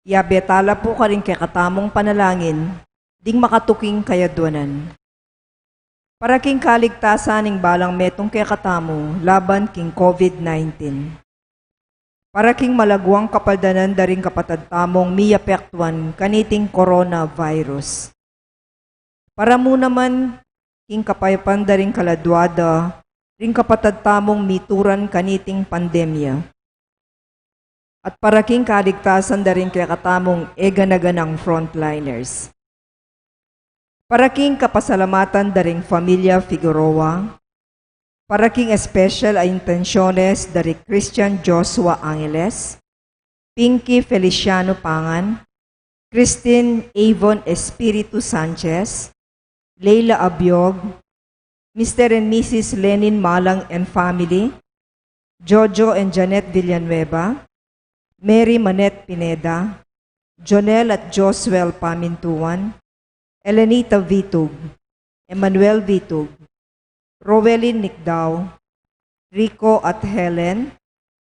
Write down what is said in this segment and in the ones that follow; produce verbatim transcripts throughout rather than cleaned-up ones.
Yabe tala pu karing kekatamung panalangin, ding makatuking kayadwanan. Para king kaligtasan ning balang metung kekatamu laban king COVID nineteen. Para king malagwang kapaldanan da ring kapatad tamung miyapektuan kaniting coronavirus. Para mu naman king kapayapan da ring kaladwa da ring kapatad tamung mituran kaniting pandemya. At para king kaligtasan da ring kekatamung e gana-ganang frontliners. Para king kapasalamatan da ring familia Figueroa, para king espesyal a intensyones da ri Christian Joshua Angeles, Pinky Feliciano Pangan, Christine Avon Espiritu Sanchez, Leila Abiog, Mister and Missus Lenin Malang and family, Jojo and Janet Villanueva, Mary Manette Pineda, Jonel at Josuel Pamintuan, Elenita Vitug, Emmanuel Vitug, Roelyn Nicdao, Rico at Helen,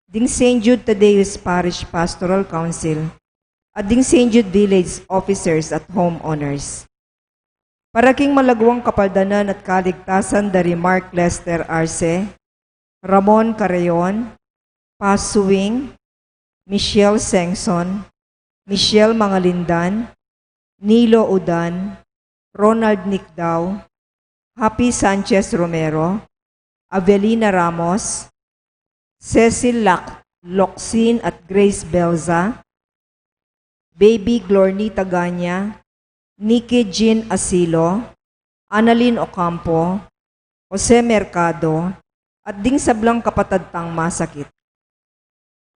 ding Saint Jude Thaddeus Parish Pastoral Council, at ding Saint Jude Village officers at homeowners. Para king malagwang kapaldanan at kaligtasan da ri Mark Lester Arce, Ramon Carreon, Pasuing, Michelle Sengson, Michelle Mangalindan, Nilo Udan, Ronald Nicdao, Happy Sanchez Romero, Avelina Ramos, Cecil Lac-, Locsin at Grace Belza, Baby Glornita Ganya, Nikki Jean Asilo, Annalyn Ocampo, Jose Mercado, at ding sablang kapatad tang masakit.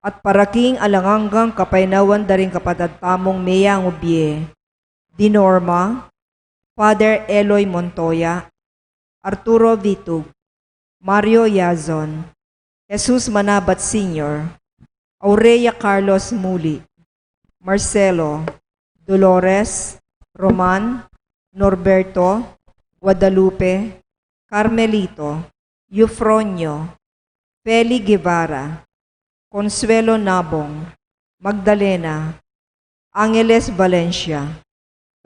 At para king alang anggang kapaynawan da ring kapatad tamung meyang ubie, di Norma, Father Eloy Montoya, Arturo Vitug, Mario Yazon, Jesus Manabat Senior, Aurea Carlos Muli, Marcelo, Dolores, Roman, Norberto, Guadalupe, Carmelito, Eufronio, Feli Guevara, Consuelo Nabong, Magdalena, Angeles Valencia,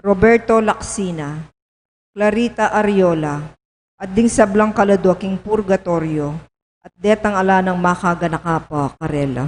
Roberto Lacsina, Clarita Ariola, at ding sablang kaladwa king purgatoryo, at detang ala nang makaganaka pa karela.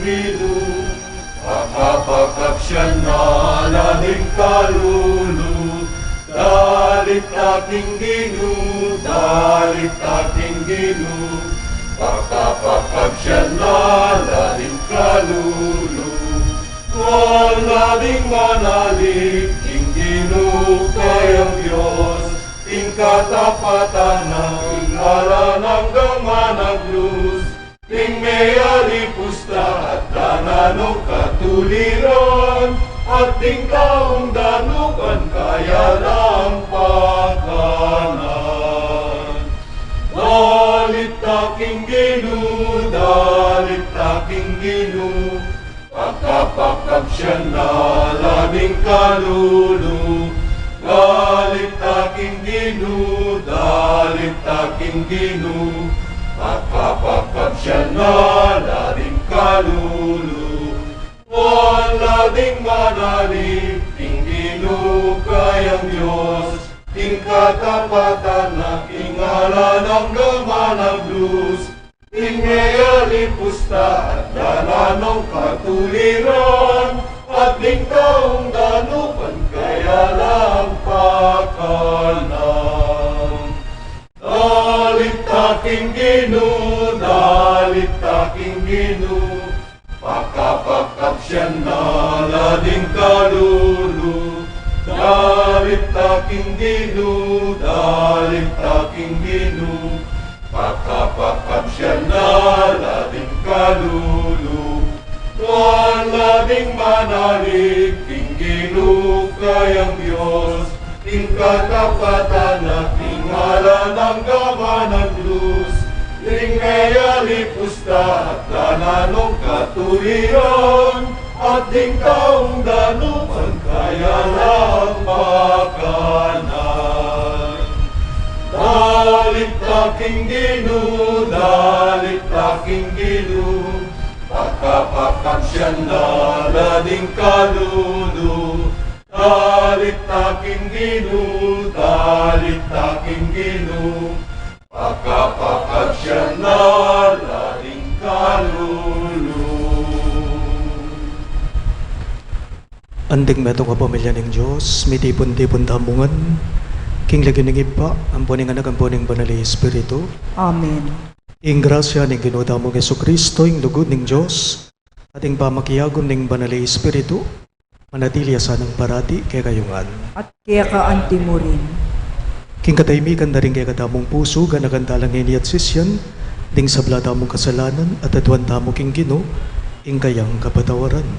Ginu, pakapakapsian na la ding kalulu. Dalit ta king Ginu, dalit ta king Ginu, pakapakapsian na la ding kalulu. Nuan la ding manalig king Ginu kayang Dios, ing katapatan na king alang anggang managlus. Ding meyari pusta at dana nong katuliran, at ding taung danupan kaya lang pakanan. Dalit ta king Ginu, dalit ta king Ginu, pakapakapsian na la ding kalulu. Dalit ta king Ginu, dalit ta king Ginu, pakapakapsian na la ding kalulu. Nuan la ding manalig king Ginu kayang Dios, ing katapatan na king alang anggang managlus. Ding meyari pusta at dana nong katuliran, at ding taung danupan kaya lang pakanan. Dalit ta king Ginu, dalit ta king Ginu, pakapakapsian na la ding kalulu. Dalit ta king Ginu, dalit ta king Ginu, pakapakapsian na la ding kalulu. Nuan la ding manalig king Ginu kayang Dios, ing katapatan na king alang anggang managlus. Ding meyari pusta at dana nong katuliran, at ding taung danupan kaya lang pakanan. Dalit ta king Ginu, dalit ta king Ginu, pakapakapsian na la ding kalulu. Dalit ta king Ginu, dalit ta king Ginu, pakapakapsian na la ding kalulu. Anting metung a pamilya ning Dios, mitipun-tipun tamu ngan king lagyu ning Ibpa, ampo ning Anak, ampo ning Banal a Espiritu. Amen. Ing grasya ning Ginu tamung Jesucristo, ing lugud ning Dios, at ing pamakiabe ning Banal a Espiritu, manatili ya sanang parati kekayu ngan. At keka anti mu rin. King katahimikan da ring kekatamung pusu, ganakan tala ngeni at sisian ding sabla tamung kasalanan, at aduan tamu king Ginu ing kayang kapatawaran.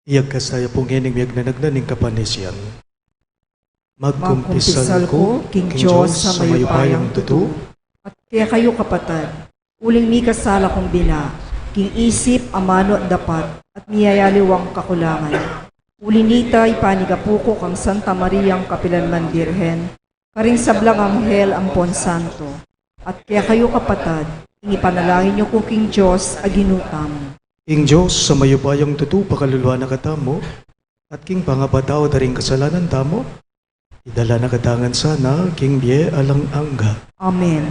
Iyagkas taya pu ngeni ing miyagnanagnan ning kapanisian. Magkumpisal ku king Dios a mayupayang tutu, at kekayu kapatad, uling mikasala kung bina, king isip, amanu at dapat, at miyayaliwang kakulangan. Uli nita, ipanigapu ku kang Santa Mariang kapilanman Birhen, karing sablang anghel ampon santo, at kekayu kapatad, ing ipanalangin yu ku king Dios a Ginu tamu. Ing Dios a mayupayang tutu pakaluluan na katamu, at king pangapatawad da ring kasalanan tamu, idala na katamu ngan sana king bie alang angga. Amen.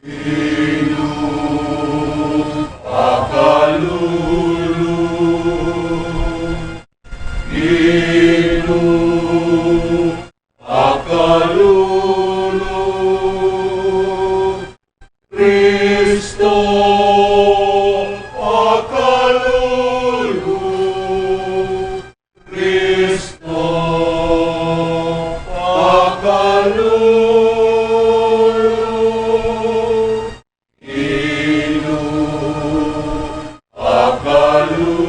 Inu a kalulu, inu a kalulu, Kristo a kalulu, Kristo a kalulu, inu a kalulu,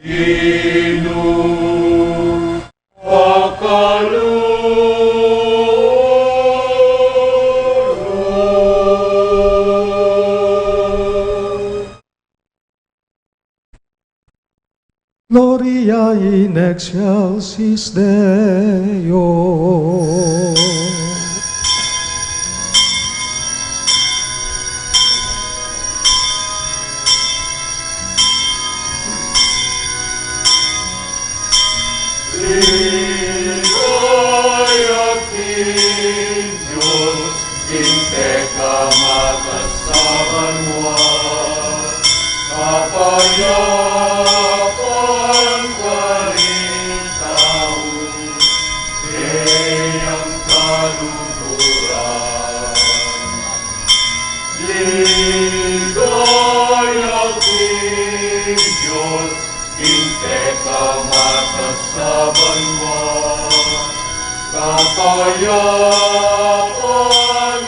inu a kalulu. Gloria in excelsis Deo. Ligaya king Dios, king pekamatas a banua, kapayapan karing tau, keyang kaluguran. Ligaya king Dios, king pekamatas a banua, kapayapan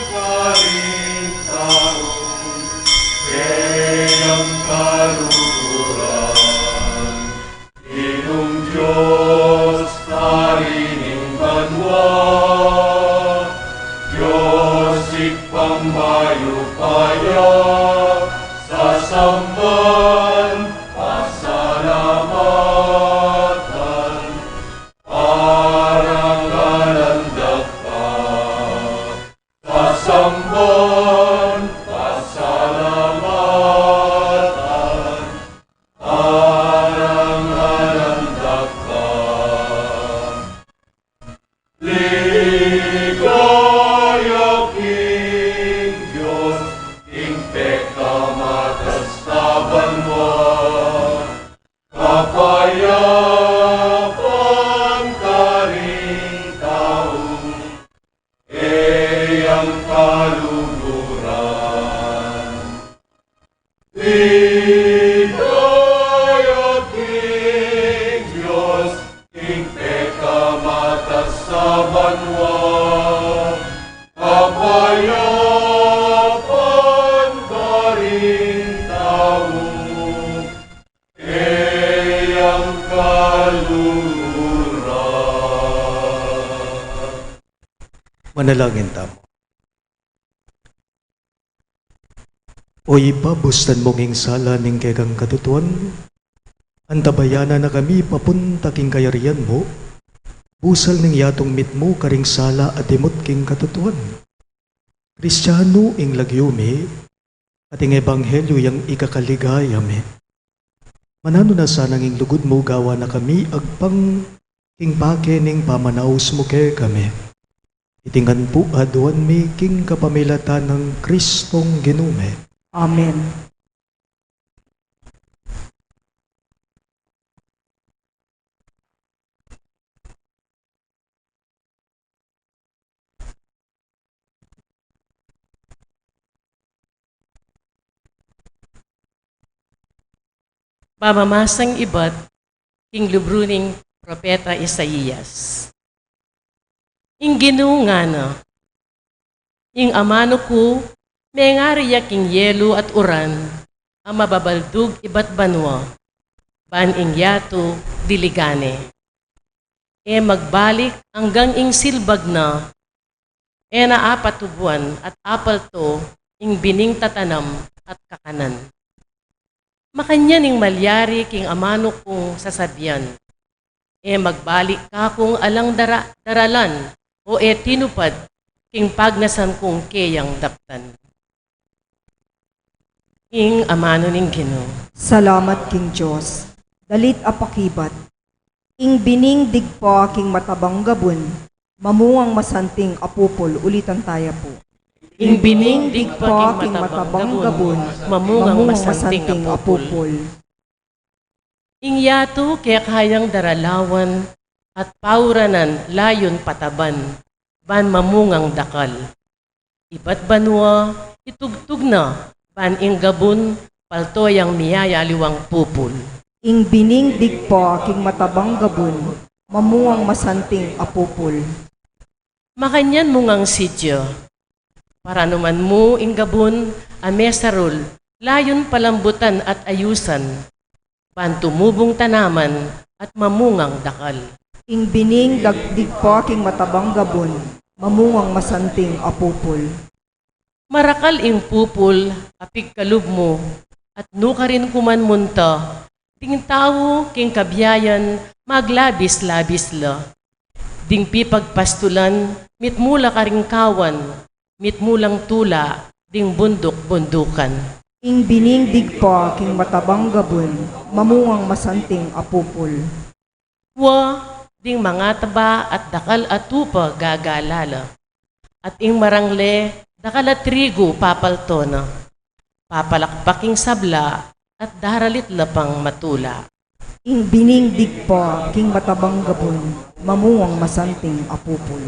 karing tau, keyang kaluguran. Ginung Dios, Ari ning banua, Dios Ibpang mayupaya, sasamban, pasalamatan, parangalan dakal. Sasamban, pasalamatan, parangalan dakal. Ligaya king Dios, king pekamatas a banua, kapayapan karing tau, keyang kaluguran. Ligaya king Dios, king pekamatas a banua, kapayapan karing tau, keyang kaluguran. Manalangin tamu. O Ibpa, bustan mung ing sala ning kekang katutuan, antabayanan na kami papunta king kayarian mu, busal ning yatung mitmu karing sala a dimut king katutuan. Kristianu ing lagyu mi, at ing ebanghelyu yang ikakaligaya mi. Mananu na sanang ing lugud mu gawan na kami agpang king pake ning pamanaus mu kekami. Iti ngan pu aduan mi king kapamilatan nang Kristong Ginu mi. Amen. Pamamasang ibat king libru ning propeta Isaias. Ing Ginu ngana, ing amanu ku, mengari ya king yelu at uran a mababaldug ibat banua, ban ing yatu diligan ne. E magbalik anggang ing silbag na, e na apatubuan at apalto ing bining tatanam at kakanan. Makanyan ing malyari king amanu kung sasabian, e magbalik kakung alang dara-, daralan, o e tinupad king pagnasan kung keyang daptan. Ing amanu ning Ginu. Salamat king Dios. Dalit a pakibat. Ing bining digpa king matabang gabun, mamungang masanting a pupul. Ulitan taya pu. Ing bining digpa king matabang gabun, mamungang masanting a pupul. Ing yatu kekayang daralawan at pauranan layun pataban, ban mamungang dakal. Ibat banua, itugtug na, ban ing gabun, palto yang miyayaliwang pupul. Ing bining digpa king matabang gabun, mamungang masanting a pupul. Makanyan mu ngang sidya, paranuman mu ing gabun a mesarul, layun palambutan at ayusan, ban tumubung tanaman at mamungang dakal. Ing bining dag-, digpa king matabang gabun, mamungang masanting a pupul. Marakal ing pupul a pigkalub mu, at nukarin ku man munta, Ding tau king kabiayan maglabis-labis la. Ding pipagpastulan mitmu la karing kawan, mitmu lang tula ding bunduk-bundukan. Ing bining digpa king matabang gabun, mamungang masanting a pupul. Wa, ding mangataba at dakal a tupa gagala la. At ing marangle, dakal a trigu papalto na. Papalakpak ing sabla at daralit la pang matula. Ing bining digpa king matabang gabun, mamungang masanting a pupul.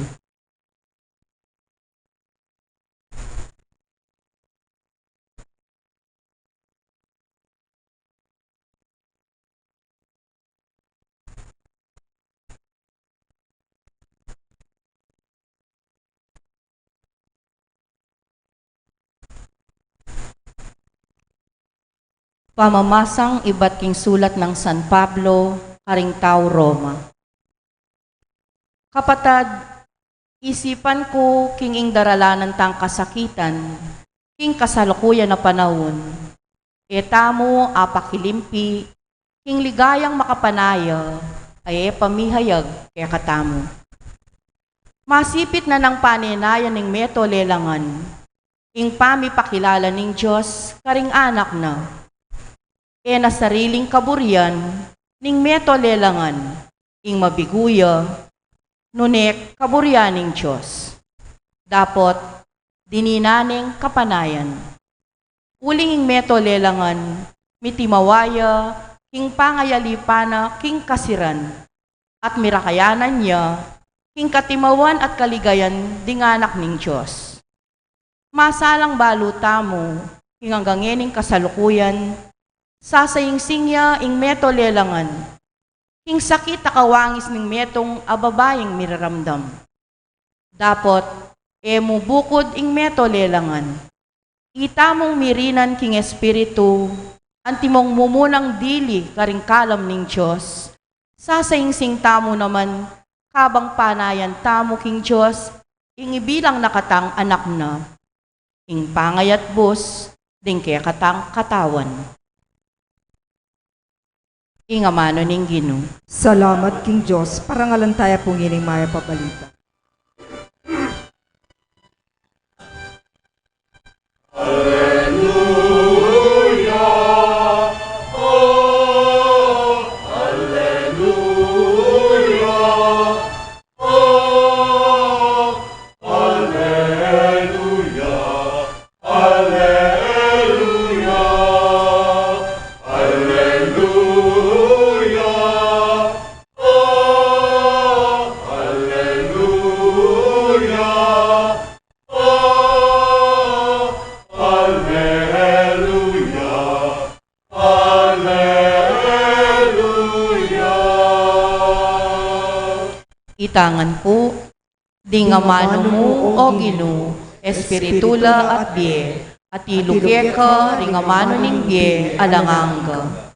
Pamamasang ibat king sulat nang San Pablo karing tau Roma. Kapatad, isipan ku king ing daralanan tang kasakitan, king kasalukuyan a panaun, e tamu apakilimpi king ligayang makapanaya a e pamihayag kekatamu. Masipit na nang panenayan ning meto lelangan ing pamipakilala ning Dios karing anak na. E na sariling kaburian ning meto lelangan ing mabigu ya, nune kaburian ning Dios. Dapot, dininan neng kapanayan. Uling ing meto lelangan, mitimawa ya king pangayalipan na king kasiran, at mirakayanan ya king katimawan at kaligayan ding anak ning Dios. Masalang balu tamu, king anggang ngening kasalukuyan, sasaingsing ya ing meto lelangan, king sakit a kawangis ning metung a babaing miraramdam. Dapot, e mu bukud ing meto lelangan. Itamung mirinan king Espiritu, antimong mumunang dili karing kalam ning Dios, sasaingsing tamu naman, kabang panayan tamu king Dios, ing ibilang na katang anak na, ing pangayatbus ding kekatang katawan. Ing amanu ning Ginu. Salamat king Dios, parangalan taya pu ngening mayap a balita. Itangan pu, ding amanu mu, o Ginu, Espiritu la at bie, at ilu keka ring amanu ning bie alang angga.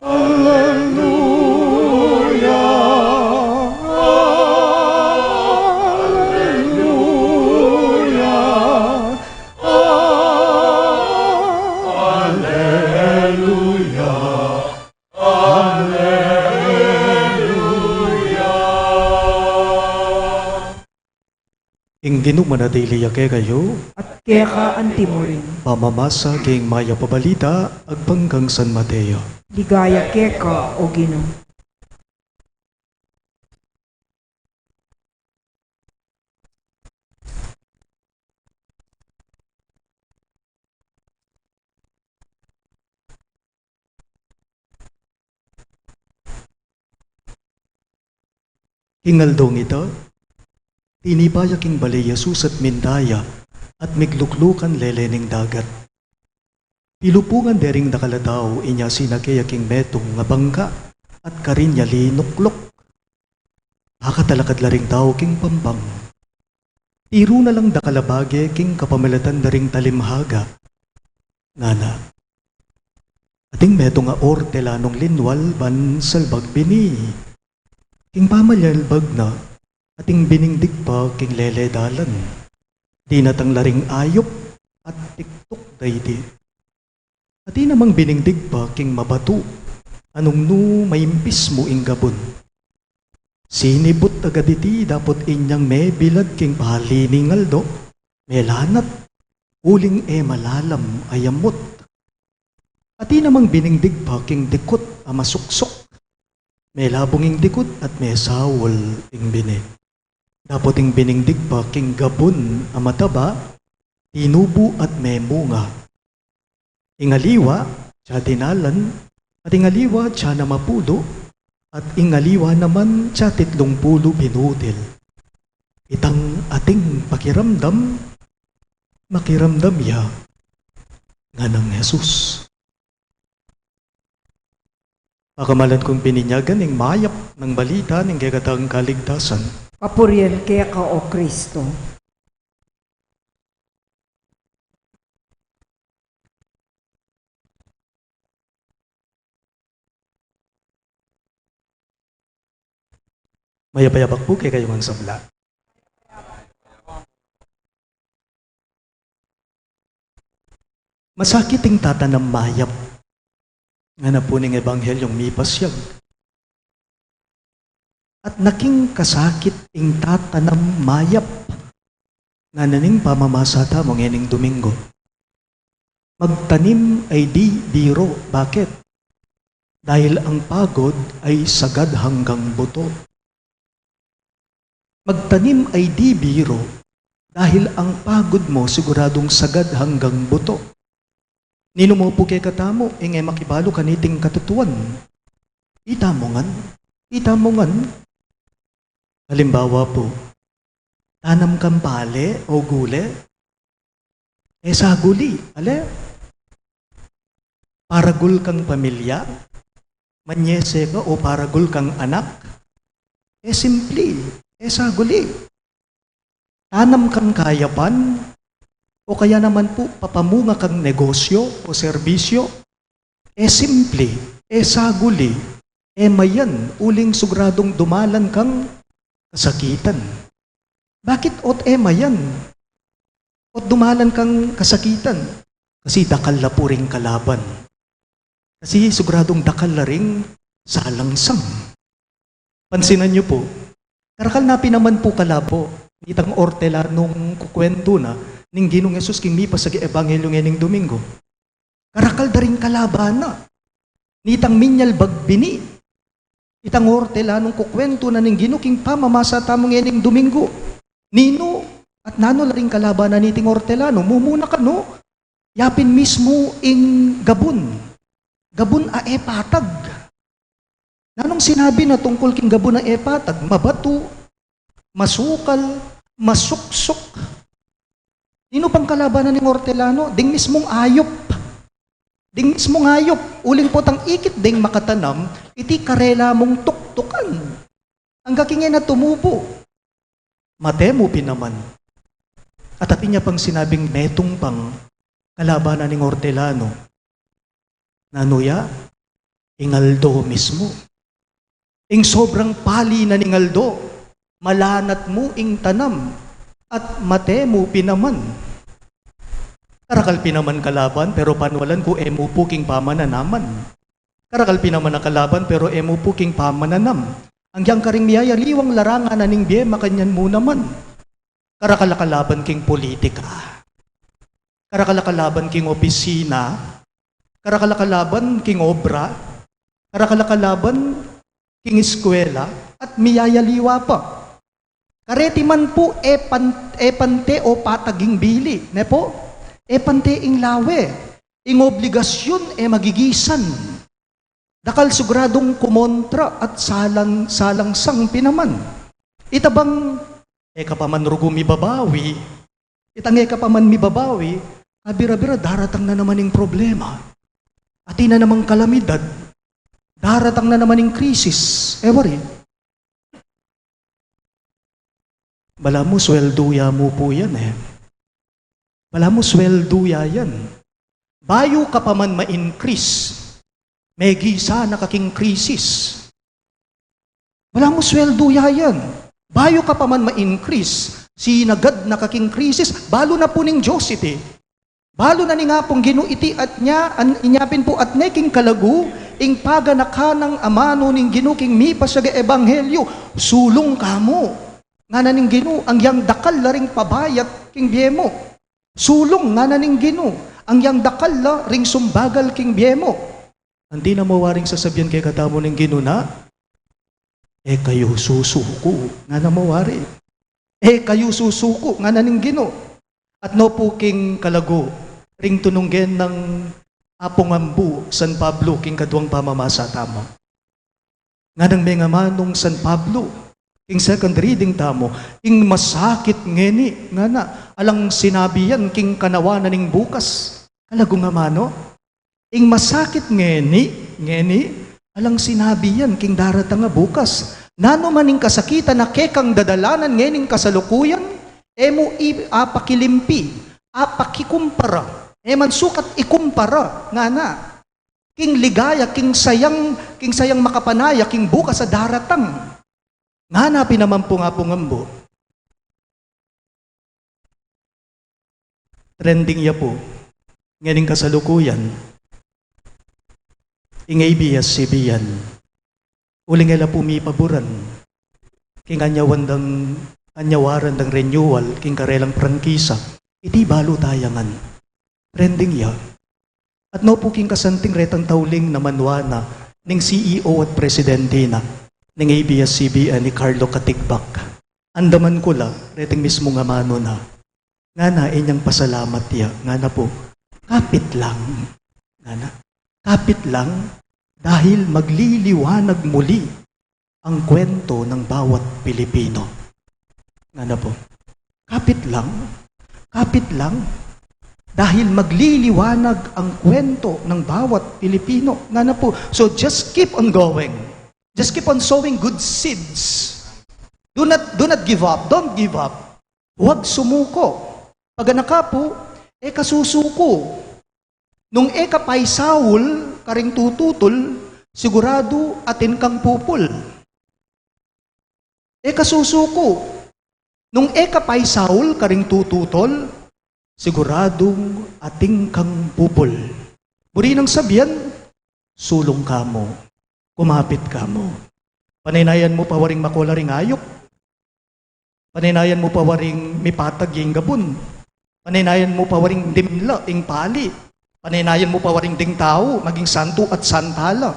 Alleluia, alleluia, alleluia. Ing Ginu manatili ya kekayu. At keka anti mu rin. Pamamasa king mayap a balita agpang kang San Mateo. Ligaya keka, o Ginu. King aldong ita, tinipa ya king bale i Jesus at minta ya, at migluklukan lele ning dagat. Pilupungan de ring dakal a tau, inya sinake ya king metung a bangka, at karin ya linukluk. Akatalakad la ring tau king pampang. Tiru na lang dakal a bage king kapamilatan da ring talimhaga. Ngana, ating metung a ortelanung linwal ban salbag bini. King pamanyalbag na, ating bining digpa king lele dalan. Dinatang la ring ayup at tiktuk da iti. Atin namang biningdig pa king mabatu, anung nu maimpis mu ing gabun. Sinibut agad iti dapot inyang mebilad king pali ning aldo, melanat, uling e malalam a yamut. Atin namang biningdig pa king dikut a masuksuk. Melabung ing dikut at mesaul ing bini. Dapot ing biningdig pa king gabun a mataba, tinubu at memunga. Ing aliwa, tsa dinalan, at ing aliwa, tsa namapulu, at ing aliwa naman, tsa titlung pulu binutil. Itang ating pakiramdam, makiramdam ya, nganang Jesus. Pakamalan kung bininyagan ning mayap nang balita ning kekatang kaligtasan. Papurian keka, O Kristo. Mayap a yabak pu kekayu ngan sabla. Masakit ing tatanam mayap, ngana pu ning ebanghelyung mipasyag. At naking kasakit ing tatanam mayap, ngana ning pamamasa tamu ngening Domingo. Magtanim ay di biro. Bakit? Dahil ang pagod ay sagad hanggang buto. Magtanim ay di biro, dahil ang pagod mo siguradong sagad hanggang buto. Ninu mu pu kekatamu, e nge makibalu kaniting katutuan. Ita mu ngan, ita mu ngan. Halimbawa pu, tanam kang pale o gule, e saguli, ale? Paragul kang pamilya, manyese ka o paragul kang anak, e simpli, e saguli. Tanam kang kayapan, o kaya naman pu, papamunga kang negosyo o serbisyo, e simpli, e saguli, e mayan, uling siguradung dumalan kang kasakitan. Bakit ot e mayan? Ot dumalan kang kasakitan? Kasi dakal la pu ring kalaban. Kasi siguradung dakal la ring salangsang. Pansinan yu pu, karakal na pin naman pu kalabo nitang ortelanung kukwentu na ning Ginung Jesus king mipasyag a ebanghelyu ngening Domingo. Karakal da ring kalaban na nitang minyalbag bini. Itang ortelanung kukwentu na ning Ginu king pamamasa tamu ngening Domingo. Ninu at nanu la ring kalaban na niting ortelanu? Mumuna kanu, yapin mismu ing gabun. Gabun a e patag. Nanung sinabi na tungkul king gabun a e patag? Mabatu, masukal, masuksuk. Ninu pang kalaban na ning ortelanu? Ding mismung ayup. Ding mismung ayup. Uling potang ikit deng makatanam, iti karela mung tuktukan. Angga king e na tumubu. Mate mu pin naman. At atin ya pang sinabing metung pang kalaban na ning ortelanu. Nanu ya? Ing aldo mismu. Ing sobrang pali na ning aldo, malanat mu ing tanam, at mate mu pin naman. Karakal pin naman kalaban, pero panwalan ku e mu pu king pamananaman. Karakal pin naman a kalaban, pero e mu pu king pamananam. Anggiyang karing miyayaliwang larangan na ning bie, makanyan mu naman. Karakal a kalaban king politika. Karakal a kalaban king opisina. Karakal a kalaban king obra. Karakal a kalaban king eskwela. At miyayaliwa pa. Kareti man pu, e pan-, e pante o patag ing bili, ne pu? E pante ing lawe, ing obligasyun e magigisan. Dakal siguradung kumontra at salang-, salangsang pin naman. Ita bang, e ka pa man rugu mibabawi, itang e ka pa man mibabawi, kabira-bira, daratang na naman ing problema. Atin na namang kalamidad, daratang na naman ing krisis, e wari. Balamu sweldu ya mu pu yan e. Balamu sweldu ya yan. Bayu ka pa man ma-increase, megisa na ka king krisis. Balamu sweldu ya yan. Bayu ka pa man ma-increase, Sinagad na ka king krisis, balu na pu ning Dios iti. Balu na ning Apung Ginu iti at nia, an, inya pin pu at ne king kalagu, ing paganakan nang amanu ning Ginu king mipasiag a ebanghelyu, sulung ka mu. Ngana ning Ginu, agyang dakal la ring pabayat king bie mu. Sulung, ngana ning Ginu, agyang dakal la ring sumbagal king bie mu. Anti na mu waring sasabian kekatamu ning Ginu na, e kayu susuku, ngana mu wari. E kayu susuku, ngana ning Ginu. At no pu king kalagu, ring tununggen nang Apung Ambu, San Pablo, king kaduang pamamasa tamu. Nganang mengamanung San Pablo, king second reading tamu, ing masakit ngeni, ngana, alang sinabi yan king kanawan na ning bukas. Kalagu ngamanu, ing masakit ngeni, ngeni, alang sinabi yan king daratang a bukas. Nanu man ing kasakitan a kekang dadalanan ngening kasalukuyan, e mu i-, apakilimpi, apakikumpara, e man sukat ikumpara, ngana. King ligaya, king sayang, king sayang makapanaya, king bukas a daratang. Ngana pin naman pu ing Apung Ambu. Trending ya pu ngening kasalukuyan ing A B S C B N. Uling e la pu mipaburan king anyawan dang, anyawaran dang renewal king karelang prangkisa. Iti balu taya ngan. Trending ya. At no pu king kasanting retang tauling na manwa na ning C E O at presidente na ning A B S C B N, i Carlo Katigbak. Andaman ku la reting mismung amanu na. Ngana, inyang pasalamat ya, ngana pu, kapit lang. Ngana, kapit lang dahil magliliwanag muli ang kwento ng bawat Pilipino. Ngana pu, kapit lang, kapit lang dahil magliliwanag ang kwento ng bawat Pilipino. Ngana pu, so just keep on going. Just keep on sowing good seeds. Do not, do not give up. Don't give up. Huwag sumuko. Paganaka pu, e ka susuko. Nung e ka paisaul karing tututul, siguradu atin kang pupul. E ka susuko. Nung e ka paisaul karing tututul, siguradung atin kang pupul. Buri nang sabian, sulung ka mu. Kumapit ka mu. Panaynayan mu pa waring makola ring ayup. Panaynayan mu pa waring mipatag ing gabun. Panaynayan mu pa waring dimla ing pali. Panaynayan mu pa waring ding tau maging santu at santa la.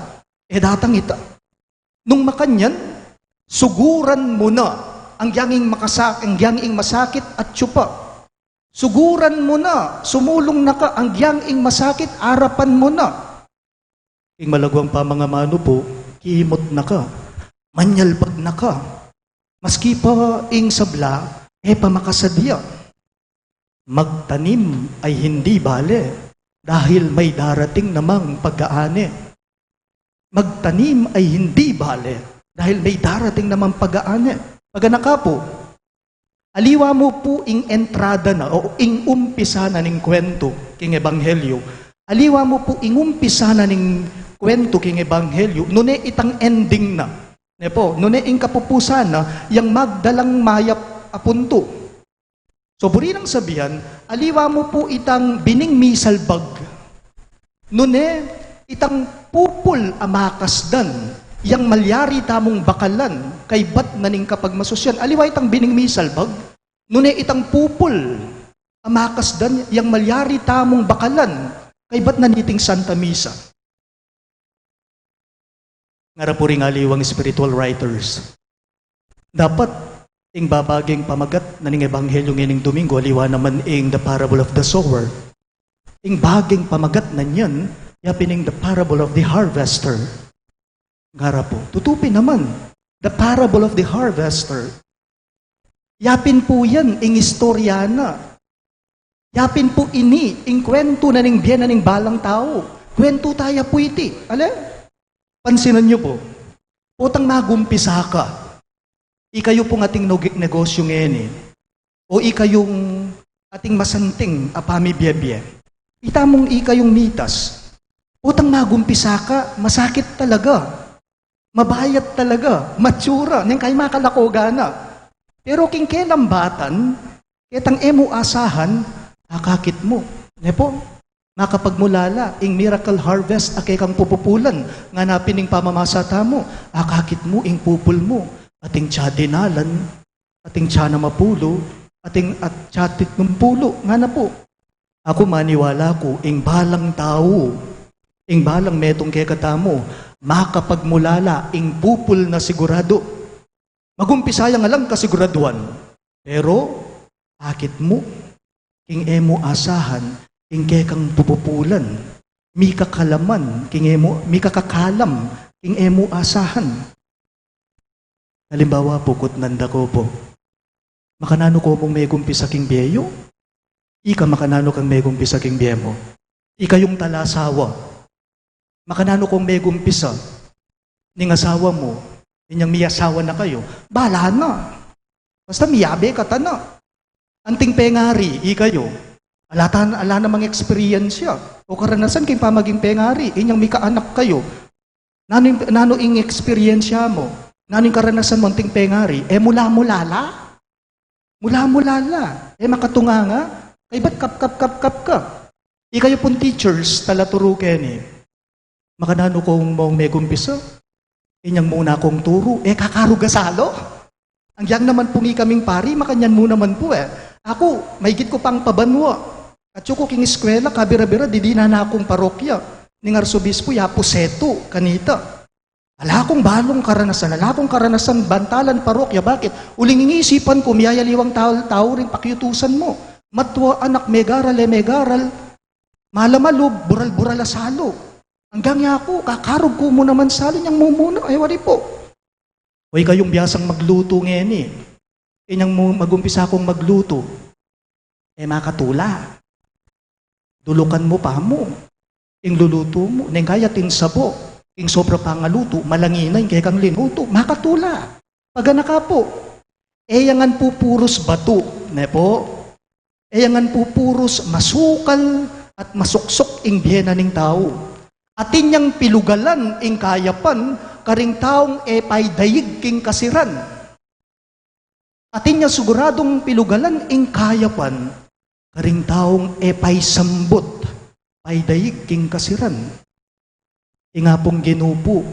E datang ita. Nung makanyan, suguran mu na agyang ing makasa-, agyang ing masakit atyu pa. Suguran mu na, sumulung na ka agyang ing masakit arapan mu na. Ing malaguang pamangamanu pu, kimut na ka, manyalbag na ka. Maski pa ing sabla, e pa makasadya. Magtanim ay hindi bale, dahil may darating namang pag-aani. Magtanim ay hindi bale, dahil may darating namang pag-aani. Paganaka pu, aliwa mu pu ing entrada na o ing umpisa na ning kwentu king ebanghelyu. Aliwa mu pu ing umpisa na ning kwentu king ebanghelyu, nune itang ending na. Ne pu, nune ing kapupusan na yang magdalang mayap a puntu. So, buri nang sabian, aliwa mu pu itang bining misalbag. Nune, itang pupul a makasdan, yang malyari tamung bakalan, kaybat na ning kapagmasusyan. Aliwa itang bining misalbag, nune itang pupul a makasdan, yang malyari tamung bakalan, kaybat na niting Santa Misa. Ngara pu ring aliwang spiritual writers. Dapat, ing babaging pamagat na ning ebanghelyu ngening Domingo, aliwa naman ing the parable of the sower. Ing baging pamagat na niyan, yapin ing the parable of the harvester. Ngara pu, tutu pin naman, the parable of the harvester. Yapin pu yan, ing istorya na. Yapin pu ini, ing kwentu na ning bie na ning balang tau. Kwentu taya pu iti. Ale? Pansinan yu pu. Potang magumpisa ka. Ikayu pung ating nogi-, negosyu ngeni. O ikayung ating masanting a pamibie-bie. Ita mung ikayung mitas. Potang magumpisa ka, masakit talaga. Mabayat talaga, matsura, neng kay makalakoga na. Pero king kelambatan, ketang e mu asahan, akakit mu. Ne pu? Makapagmulala ing miracle harvest a kekang pupupulan, ngana pin ing pamamasa tamu, akakit mu ing pupul mu, ating tsa dinalan, ating tsa namapulu, ating at tsa titnumpulu, ngana pu. Aku maniwala ku, ing balang tau, ing balang metung kekatamu, makapagmulala ing pupul na siguradu. Magumpisa yang alang kasiguraduan. Pero, akit mu, king e mu asahan, ing kekang pupupulan, mikakalaman, king e mu, mikakakalam, king e mu asahan. Halimbawa pu, kutnan da ko pu, makananu ko mung megumpisa king bie yu? Ika, makananu kang megumpisa king bie mu? Ika yung talasawa. Makananu kong megumpisa? Ning asawa mu, inyang miyasawa na kayu, bala na. Basta miyabe ka tana. Anting pengari, ikayu, ala ta, ala namang eksperyensya o karanasan king pamaging pengari, inyang mikaanak kayu. Nanu ing, nanu ing eksperyensya mu? Nanu ing karanasan mu anting pengari? E mula-mula la? Mula-mula la. E makatunganga? Kaybat kap, kap, kap, kap ka. Ikayu pung teachers, talaturu keni, makananu kong mung megumpisa? Inyang muna kong turu, e kakarug a salu? Agyang naman pu ngening pari, makanyan mu naman pu e. Aku, maigit ku pang pabanua. Atyu ku king eskwela, kabira-bira, didinan na kung parokya ning arsobispu, ya pu setu kanita. Ala kung balung karanasan, ala kung karanasan bantalan parokya. Bakit? Uling ing isipan ku, miyayaliwang tau, tau ring pakiutusan mu. Matua anak, megaral e megaral, malamalub, bural-bural a salu. Agyang ya ku, kakarug ku mu naman salu, inyang mumuna, e wari pu. O ikayung biasang maglutu ngeni, inyang mu, magumpisa kung maglutu, e makatula. Dulukan mu pa mu ing lulutu mu, neng kaya atin sabo, ing sobra pangalutu, malangi na ing kekang linutu, makatula. Paganaka pu, e ya ngan pu purus batu, ne pu? E ya ngan pu purus masukal at masuksuk ing bie na ning tau. Atin yang pilugalan ing kayapan karing taung e paidaig king kasiran. Atin yang siguradung pilugalan ing kayapan karing taung e paisambut, paidaig king kasiran. Ing Apung Ginu pu,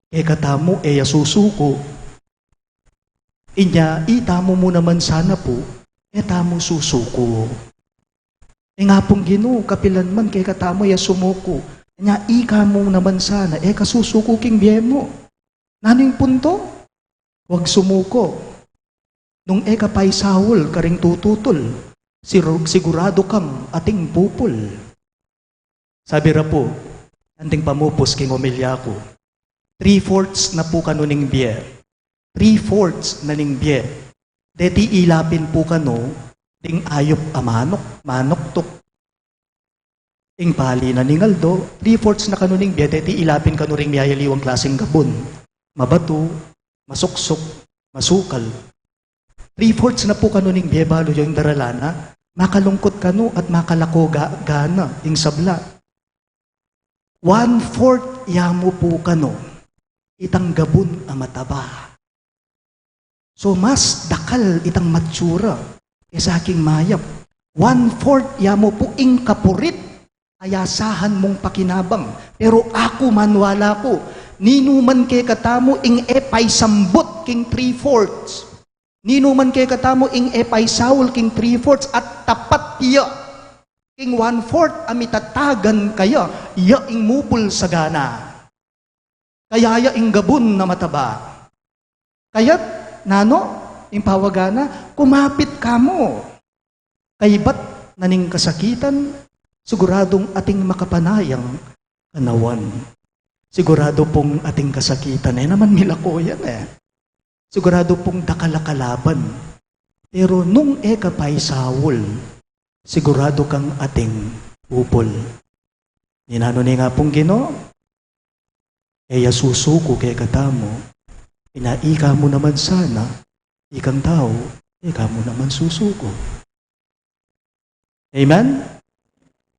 kekatamu e ya susuku. Inya itamu mu naman sana pu, e tamu susuku. Ing Apung Ginu, kapilan man kekatamu e ya sumuku. Inya ikamu naman sana, e ka susuku king bie mu. Nanu ing punto? Huwag sumuko. Nung e ka paisaul karing tututul, siru-, siguradu kang ating pupul. Sabi ra pu, anting pamupus king omilya ku, three-fourths na pu kanu ning bie. Three-fourths na ning bie. Deti ilapin pu kanu ding ayup a manuk, manuktuk. Ing pali na ning aldo, three-fourths na kanu ning bie, deti ilapin kanu ring miyayaliwang klaseng gabun. Mabatu, masuksuk, masukal. Three-fourths na pu kanu ning bie balu yu ing daralan na, makalungkut kanu at makalako ga-, gana ing sabla. One-fourth ya mu pu kanu, itang gabun a mataba. So, mas dakal itang matsura kesa king mayap. One-fourth ya mu pu ing kapurit a asahan mung pakinabang. Pero aku maniwala ku, ninu man kekatamu ing e paisambut king three-fourths, ninu man kekatamu ing e paisaul king three-fourths at tapat ya king one-fourth a mitatagan kaya, ya ing mupul sagana. Kaya ya ing gabun a mataba. Kaya't nanu ing pawaga na, kumapit kamu. Kaybat na ning kasakitan, siguradung ating makapanayang kanawan. Siguradu pung ating kasakitan, e naman milako yan e. Siguradu pung dakal a kalaban. Pero nung e ka paisaul, siguradu kang ating pupul. Ninanu ning Apung Ginu? E ya susuku kekatamu, inya ikamu naman sana, ikang tau, ikamu naman susuku. Amen?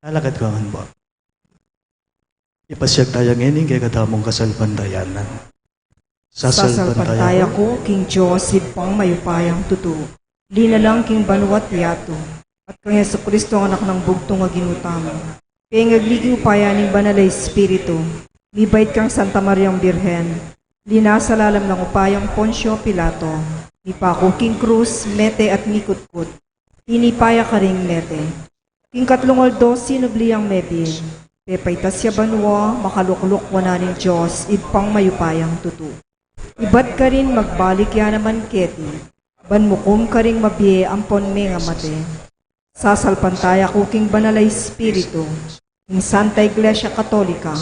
Alagad ku ngan pu. Ipasiag taya ngeni ing kekatamung kasalpantayanan. Sasalpantaya ku king Dios, Ibpang mayupayang tutu, linalang king banua't yatu, at kang Jesucristo, Anak nang bugtung a Ginu tamu, pengagli king upaya ning Banal a Espiritu, mibait kang Santa Mariang Birhen, linasa lalam nang upayang Poncio Pilato, mipaku king krus, mete at mikutkut, tinipa ya karing mete. King katlung aldo sinubli yang mebie, pepaitas ya banua, makalukluk wanan ning Dios, Ibpang mayupayang tutu. Ibat karin magbalik ya naman keti, ban mukum karing mabie ampon mengamate. Sasalpantaya ku king Banal a Espiritu, king Santa Iglesia Katolika,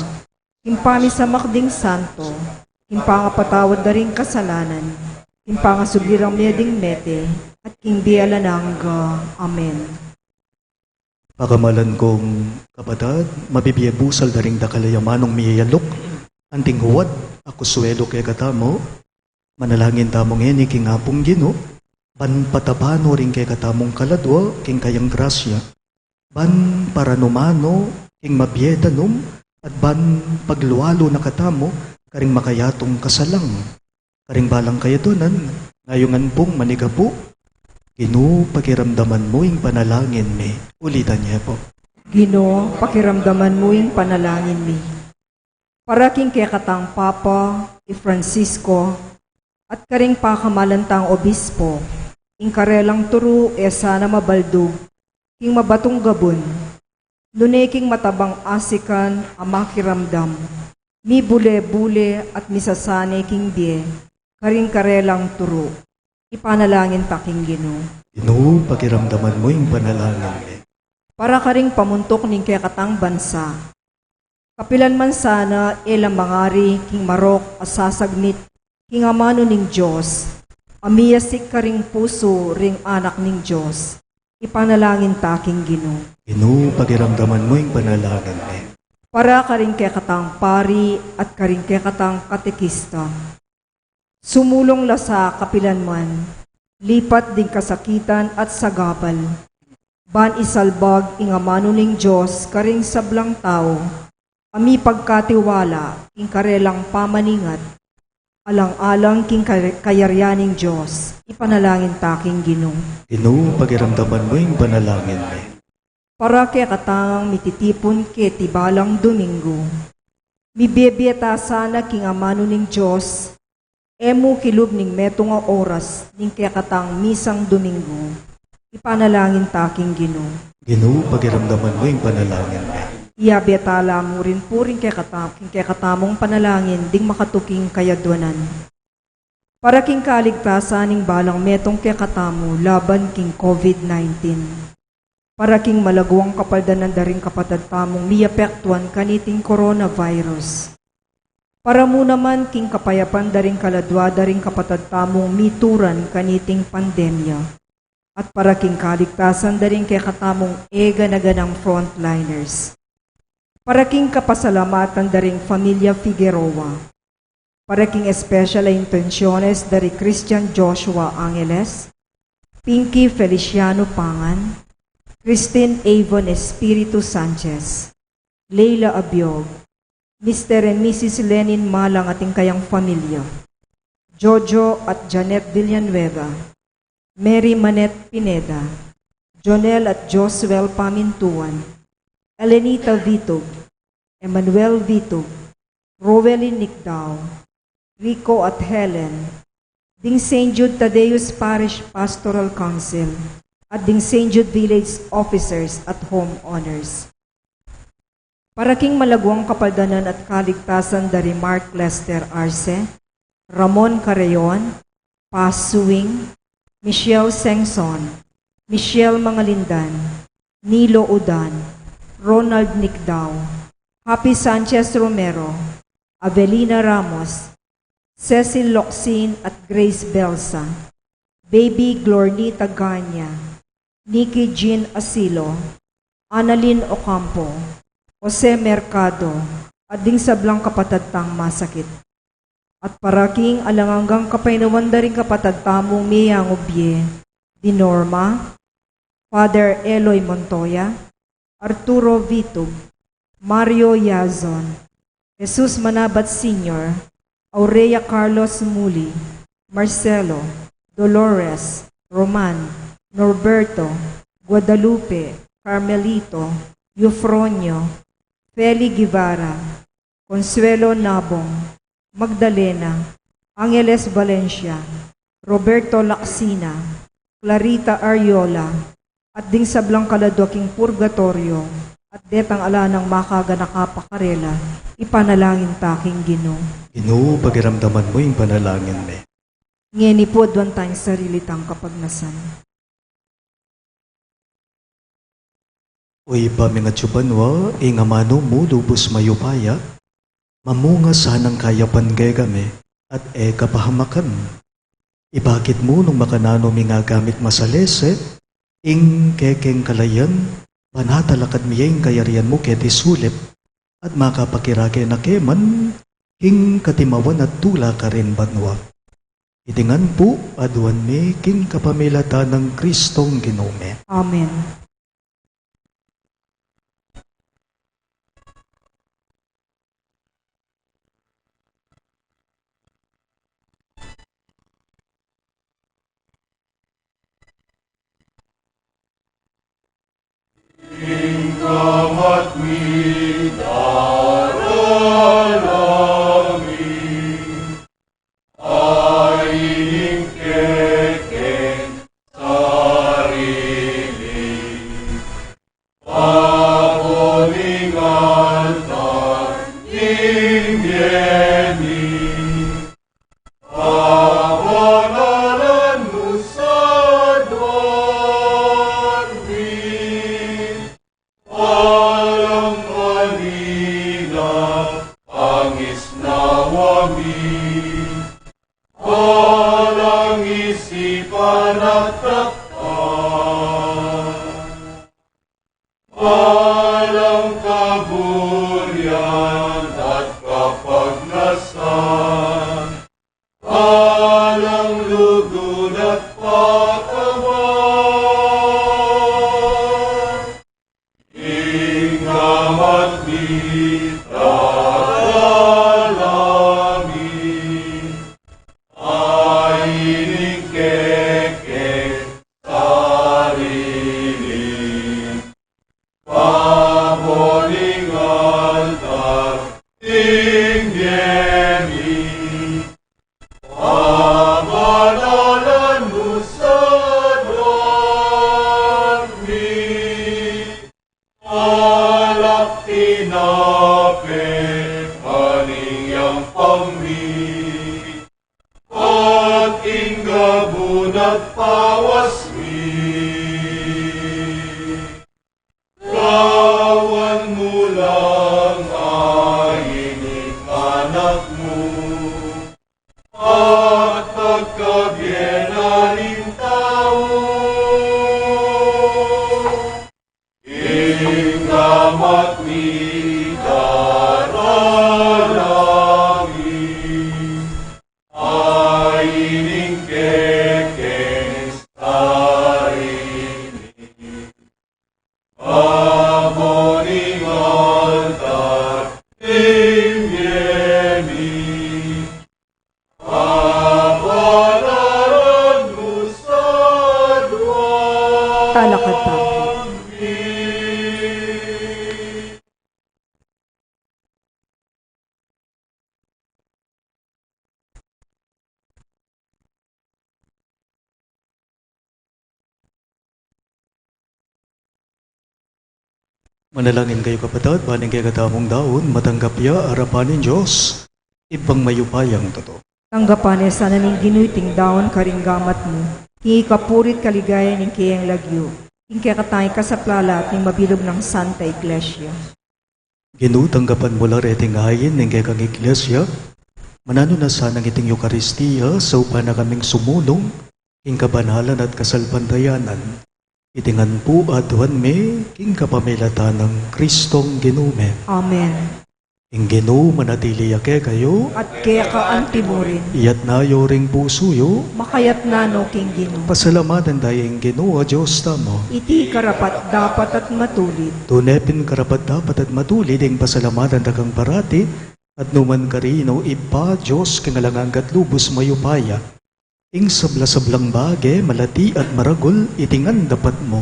king pamisamak ding santo, king pangapatawad da ring kasalanan, king pangasubli rang mie ding mete, at king bie alang angga. Amen. Pakamalan kung kapatad, mabibie busal da ring dakal a amanung miyayaluk, anting huwad a kusuelu kekatamu, manalangin tamu ngeni king Apung Ginu, ban pataban no ring kekatamung kaladua king kayang grasya, ban paranuman no king mabie danum, at ban paglualu na katamu karing makayatung kasalang, karing balang kayadwanan, ngayungan pung manigapu. Ginu, pakiramdaman mu ing panalangin mi. Ulitan ye pu. Ginu, pakiramdaman mu ing panalangin mi. Para king kekatang Papa, i Francisco, at karing pakamalan tang obispo, ing karelang turu e sana mabaldug king mabatung gabun, nune king matabang asikan a makiramdam, mibule-bule at misasane king bie karing karelang turu. Ipanalangin ta king Ginu. Ginu, pakiramdaman mu ing panalangin mi. Para karing pamuntuk ning kekatang bansa, kapilan man sana e la mangari king marok a sasagmit king amanu ning Dios, a miyasik karing pusu ring anak ning Dios. Ipanalangin ta king Ginu. Ginu, pakiramdaman mu ing panalangin mi. Para karing kekatang pari at karing kekatang katekista, sumulung la sa kapilan man, lipat ding kasakitan at sagabal, ban isalbag ing amanu ning Dios karing sablang tau a mipagkatiwala king karelang pamaningat, alang-alang king kay-, kayarian ning Dios. Ipanalangin ta king Ginu. Ginu, pakiramdaman mu ing panalangin mi. Para kekatang mititipun keti balang Domingo, mibie-bie ta sana king amanu ning Dios, e mu kilub ning metung a oras ning kekatang misang Domingo. Ipanalangin ta king Ginu. Ginu, pakiramdaman mu ing panalangin mi. Iyabe ta la mu rin pu ring kekata-, king kekatamung panalangin ding makatuking kayadwanan. Para king kaligtasan ning balang metung kekatamu laban king COVID nineteen. Para king malaguang kapaldanan da ring kapatad tamung miapektuan kaniting coronavirus. Para mu naman king kapayapan da ring kaladua da ring kapatad tamung mituran kaniting pandemya. At para king kaligtasan da ring kekatamung e gana-ganang frontliners. Para king kapasalamatan da ring Familia Figueroa. Para king especial a intenciones da ri Christian Joshua Angeles, Pinky Feliciano Pangan, Christine Avon Espiritu Sanchez, Leila Abiog, Mister and Missus Lenin Malang at ing kayang familia, Jojo at Janet Villanueva, Mary Manette Pineda, Jonel at Josuel Pamintuan, Elenita Vitug, Emmanuel Vitug, Roelyn Nicdao, Rico at Helen, ding Saint Jude Thaddeus Parish Pastoral Council, at ding Saint Jude Village Officers at Homeowners. Para king malaguang kapaldanan at kaligtasan da ri Mark Lester Arce, Ramon Carreon, Paz Suing, Michelle Sengson, Michelle Mangalindan, Nilo Udan, Ronald Nicdao, Happy Sanchez Romero, Avelina Ramos, Cecil Locsin at Grace Belsa, Baby Glornita Ganya, Nikki Jean Asilo, Annalyn Ocampo, Jose Mercado, at ding sablang kapatad tang masakit. At para king alang anggang kapaynawan da ring kapatad tamung miyangubie, di Norma, Father Eloy Montoya, Arturo Vitug, Mario Yazon, Jesus Manabat Senior, Aurea Carlos Muli, Marcelo, Dolores, Roman, Norberto, Guadalupe, Carmelito, Eufronio, Feli Guevara, Consuelo Nabong, Magdalena, Angeles Valencia, Roberto Lacsina, Clarita Ariola, at ding sablang kaladua king purgatoryo, at detang ala nang makaganaka pa karela, ipanalangin ta king Ginu. Ginu, pakiramdaman mu ing panalangin mi. Ngeni pu, aduan tang sarili tang kapagnasan. O Ibpa mi atsu banua, ing amanu mu lubus mayupaya, mamunga sanang kayapan kekami, at e kapahamakan. Ibakit mu nung makananu mi ngagamit masalese ing kekeng kalayan, ban talakad mi ing kayarian mu keti sulip, at makapakirake na keman king katimawan at tula karin banua. Iti ngan pu, aduan mi king kapamilatan nang Kristong Ginu mi. Amen. Ing gamat mi, darala mi, ay ning kekeng sarili. Pabonal ka king bie mi, pabanalan mu sa aduan mi, alang manila pangisnawa mi, alang isipan at takpan. Alang kaburian at kapagnasan, alang lugud at pakawan, ing gamat mi, darala mi, ay ning kekeng sarili. Pabonal ka king bie mi, pabanalan mu sa aduan mi, alang tinape, alang yang pami, at ing gabun at pawas mi. Gawan mu lang, ay ning anak mu, at pagkabie na ning tau. Ing gamat mi, darala mi, ay ning kekeng sarili. Pabonal ka king bie mi, pabanalan mu sa aduan mi. Talakad tamu. Manalangin kayu, kapatad, ban ing kekatamung daun matanggap ya arapan ning Dios, Ibpang mayupayang tutu. Tanggapan na sana ning Ginu iting daun karing gamat mu, king ikapuri't kaligayan ning keyang lagyu, king kekatang ikasaplala at ning mabilug nang Santa Iglesia. Ginu, tanggapan mu la reting ain ning kekang Iglesia, mananu na sanang iting Eukaristia, saupan na kaming sumulung king kabanalan at kasalpantayanan. Iti ngan pu aduan mi king kapamilatan nang Kristong Ginu mi. Amen. Ing Ginu manatili ya kekayu. At keka anti mu rin. Iyatas yu ring pusu yu. Makayatas no king Ginu. Pasalamatan taya ing Ginu a Dios tamu. Iti karapat-dapat at matulid. Tune pin karapat-dapat at matulid ing pasalamatan da kang parati, At nukarin, o Ibpa, Dios king alang angga at lubus mayupaya, ing sabla-sablang bage, malati at maragul, iti ngan dapat mu.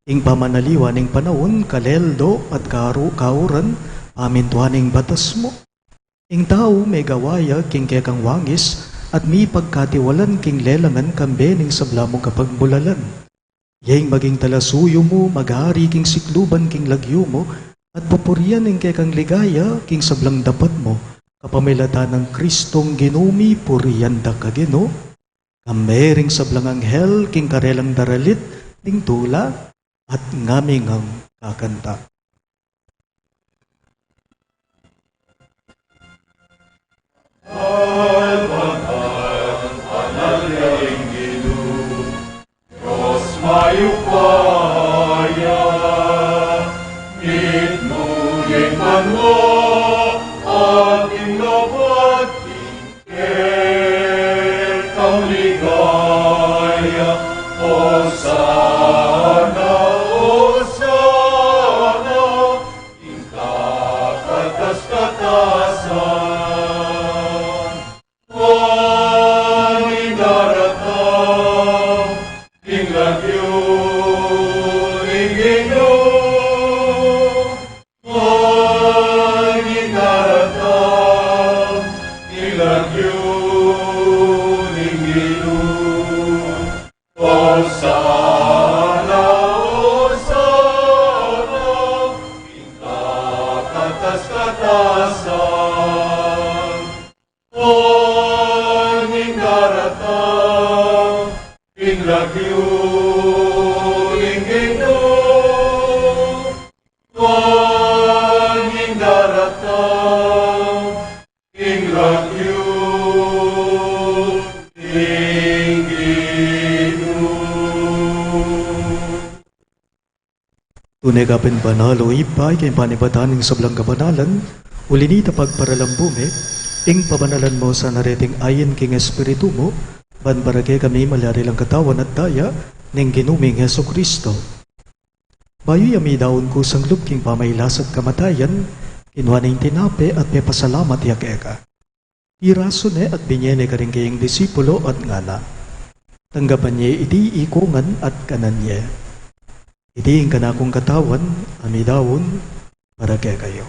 Ing pamanaliwa ning panaun, kaleldo at karu-, kauran, pamintuan ning batas mu. Ing tau megawa ya king kekang wangis, at mipagkatiwalan king lelangan kambe ning sabla mung kapagbulalan. Iyang maging talasuyu mu, maghari king sikluban king lagyu mu, at pupurian ing kekang ligaya king sablang dapat mu, kapamilatan nang Kristong Ginu mi. Purian da ka, Ginu, kambe ring sablang anghel king karelang daralit ning tula, at ngami ngang kakanta. Dios mayupaya, itmu ing banua at ing labat king kekang ligaya. Hosana, Hosana, ing kakatas-katasan. Nuan ing daratang king lagyu ning Ginu. Nuan ing daratang king lagyu ning Ginu. Hosana, Hosana, king kakatas-katasan. Nuan ing daratang king lagyu ning Ginu. Nuan ing daratang king lagyu ning Ginu. Tune ka pin banal, o Ibpa, king panibatan ning sablang kabanalan, uli na nita pagparalan mu mi, ing pabanalan mu sana reting ain king Espiritu mu, ban para kekami malyari lang katawan at daya ning Ginu ming Jesucristo. Bayu ya midaun kusang lub king pamailas at kamatayan, kinua ne ing tinape at pepasalamat ya keka. Pirasu ne at binye ne karing kayang disipulo at ngana: Tanggapan ye iti ikongan at kanan ye. Iti ing kanakung katawan a midaun para kekayu.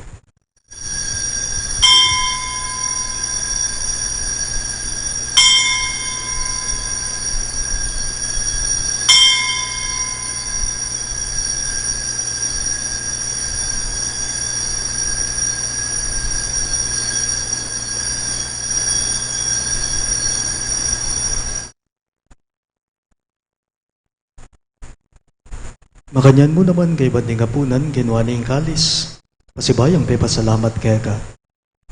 Makanyan mu naman kaybat ning apunan, kinua ne ing kalis, pasibayung pepasalamat keka,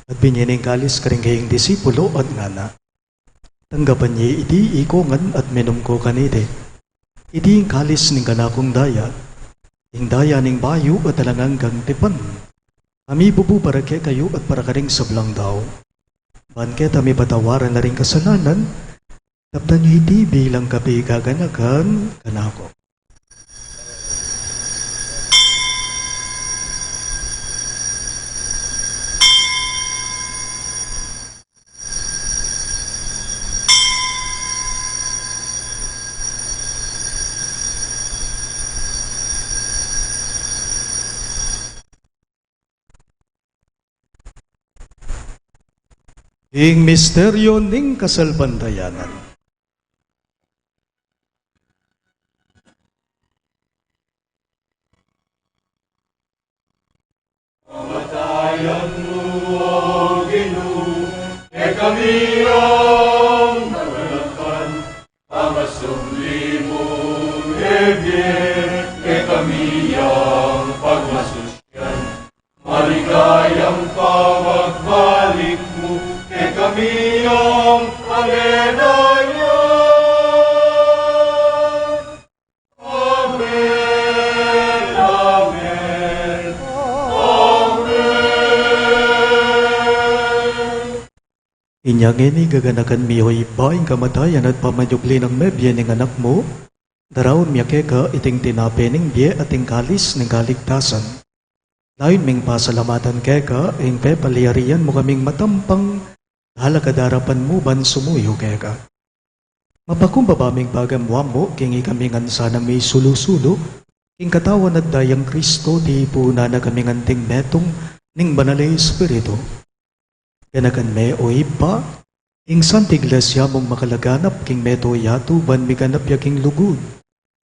at binye ne ing kalis karing kayang disipulo at ngana: Tanggapan ye iti ikongan at minum ko kaniti. Iti ing kalis ning kanakung daya, ing daya ning bayu at alang anggang tipan, a mibubu para kekayu at para karing sablang tau, ban keta mipatawaran la ring kasalanan. Daptan yu iti bilang kapigaganakan kanaku. Ing misteryo ning kasalpantayanan. Kamatayan mu, O Ginu, e kami yang maganakan, pangasubli mung mebie, e kami yang pagmasusyan. Maligayang pagbalik mu, e kami yang aleluya. Amen, amen, amen. Inya ngeni gaganakan mi, O Ibpa, ing kamatayan at pamanyubli nang mebie ning Anak mu, daraun mi keka iting tinape ning bie at ing kalis ning kaligtasan. Layun ming pasalamatan keka ing pepalyarian mu kaming matampang talakad king arapan mu ban sumuyu keka. Mapakumbaba ming pagamuamu king ikami ngan sana misulu-sulu king katawan at dayang Kristo, tipunan na kaming anting metung ning Banal a Espiritu. Ganakan me, o Ibpa, ing Santa Iglesia mung makalaganap king mabilug a yatu ban miganap ya king lugud,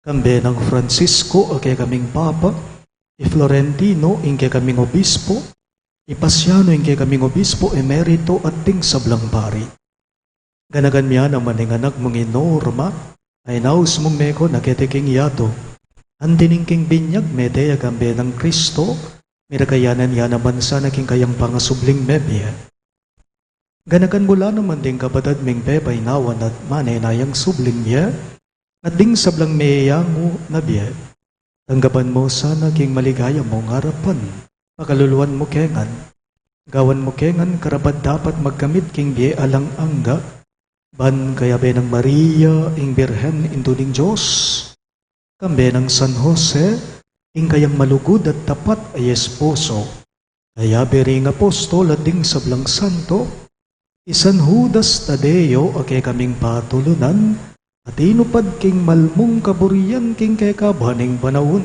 kambe nang Francisco a kekaming Papa, i Florentino ing kekaming Obispo, i Pasiano ing kekaming Obispo Emerito at ding sablang pari. Ganakan me naman ing anak mung i Norma, a inaus mung meko na keti king yatu. Anti ning king binyag mete ya kambe nang Kristo, mirakayanan ya naman sana king kayang pangasubling mebie. Ganakan mu la naman ding kapatad ming pepainawan at manenayang subling mie, at ding sablang meyangu na bie. Tanggapan mu sana king maligaya mung arapan, pakaluluan mu ke ngan. Gawan mu ke ngan karapat-dapat magkamit king bie alang angga, ban kayabe nang Maria ing Birhen, Indu ning Dios, kambe nang San Jose, ing kayang malugud at tapat a esposo, kayabe ring apostol at ding sablang santo, i San Judas Tadeo a kekaming patulunan, a tinupad king malmung kaburian king kekaban ning panaun.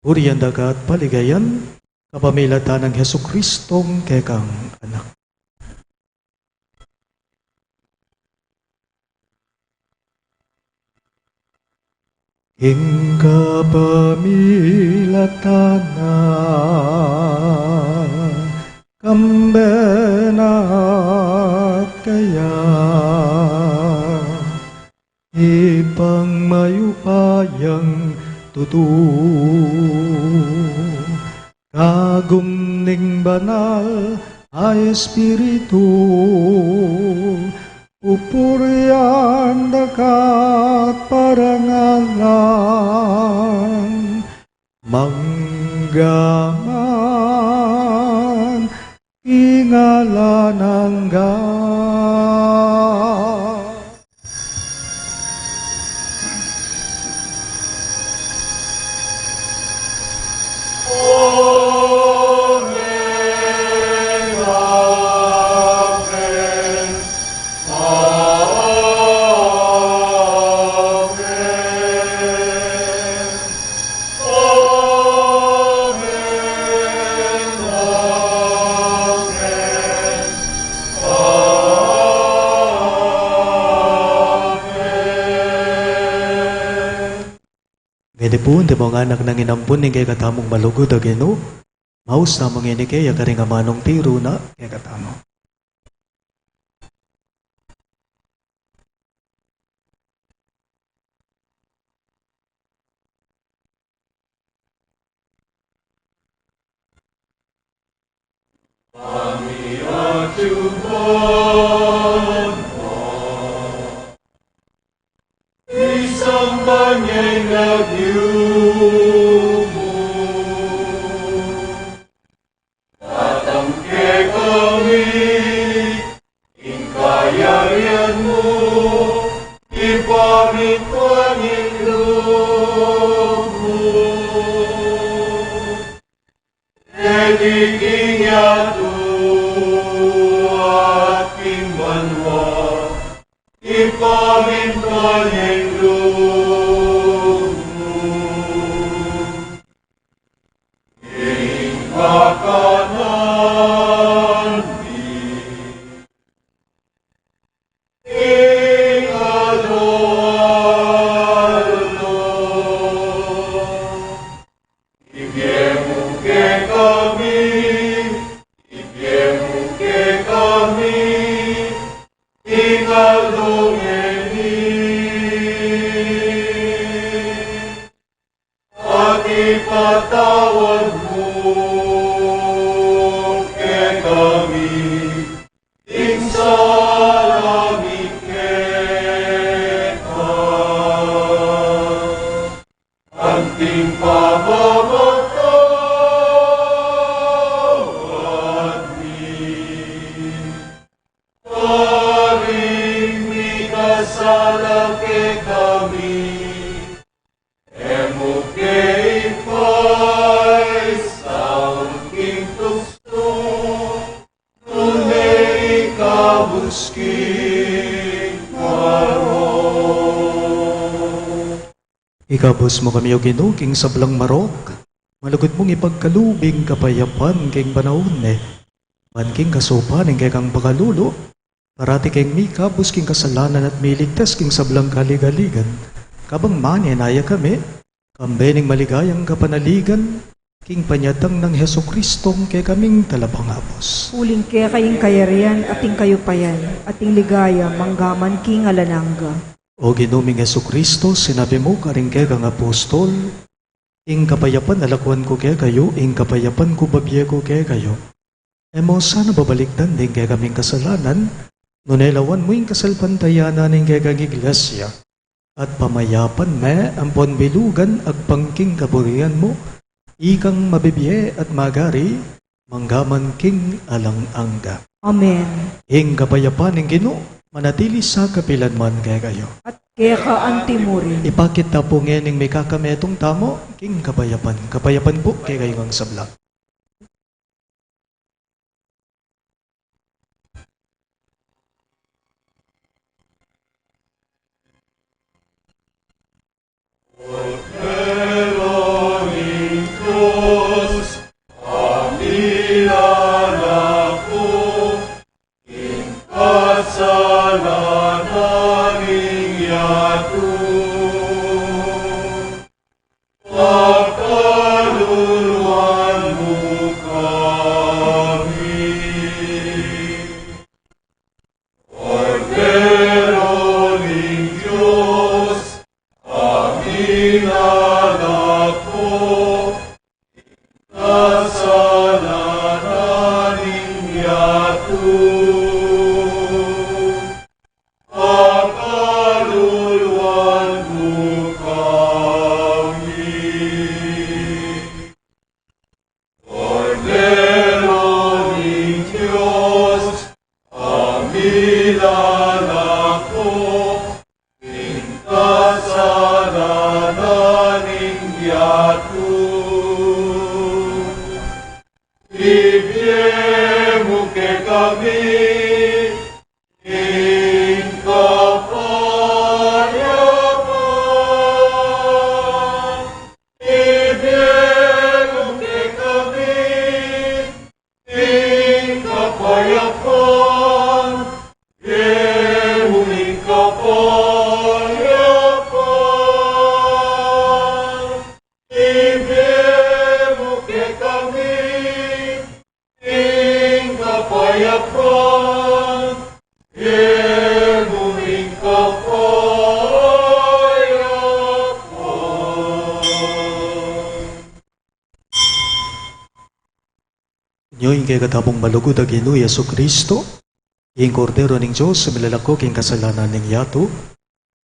Burian da ka at paligayan, kapamilatan nang Jesucristong kekang Anak. King kapamilatan na, kambe na at kaya, Ibpang mayupayang tutu, kagum ning Banal a Espiritu, pupurian da ka at parangalan, mangga man king alang angga. Ngeni pu, antimo ngan nang inampun ning kekatamung malugud a Ginu, maus tamu ngeni keya karing amanung tiru na kekatamu. Kami atyu ban, isamban ya ing lagyu mu. Datang kekami ing kayarian mu, ipamintuan ing lub mu. Keti king yatu at king banua, ipamintuan ing lub mu. Ing kakanan mi king aldo-aldo, ibie mu kekami, ibie mu kekami king aldo ngeni. At ipatawad mu kekami ing sala mi keka, anting pamamatawad mi karing mikasala kekami. E mu ke ipaisaul Ikabus mu kami, O Ginu, king sablang marok, malugud mung ipagkalub ing kapayapan king panaun mi, ban king kasupan ning kekang pakalulu, parati keng mikabus king kasalanan at miligtas king sablang kaligaligan, kabang manenaya kami, kambe ning maligayang kapanaligan, king panyatang nang Jesucristo, kekaming talapangabus. Uling keka ing kayarian at ing kayupayan, at ing ligaya, manggaman king alang angga. O Ginu ming Jesucristo, sinabi mu karing kekang apostol, ing kapayapan lakwan ku kekayu, ing kapayapan ku babie ku kekayu. E mu sana babalikdan ding kekaming kasalanan, nune lawan mu ing kasalpantayanan ning kekang Iglesia, at pamayapan me ampon bilugan agpang king kaburian mu, ikang mabibie at magari, manggaman king alang angga. Amen. Ing kapayapan ning Ginu, manatili sa kapilan man kekayu. At keka antimurin. Ipakit ta pu ngening mikakametung tamu, king kapayapan. Kapayapan pu kekayu ngang sabla. Kordero ning Dios, a minalako king kasalanan ning yatu. Pakaluluan mu kami. Kordero ning Dios, a minalako king kasalanan ning yatu. Ibie mu kekami ing kapayapan. Ibie mu kekami ing kapayapan. Ibie mu ing kapayapan. Ibie mu kekami ing kapayapan, ibie mu ing kapayapan. Nyo ing kekatamung malugud a Ginu Jesucristo, ing Kordero ning Dios, a milalako king kasalanan ning yatu,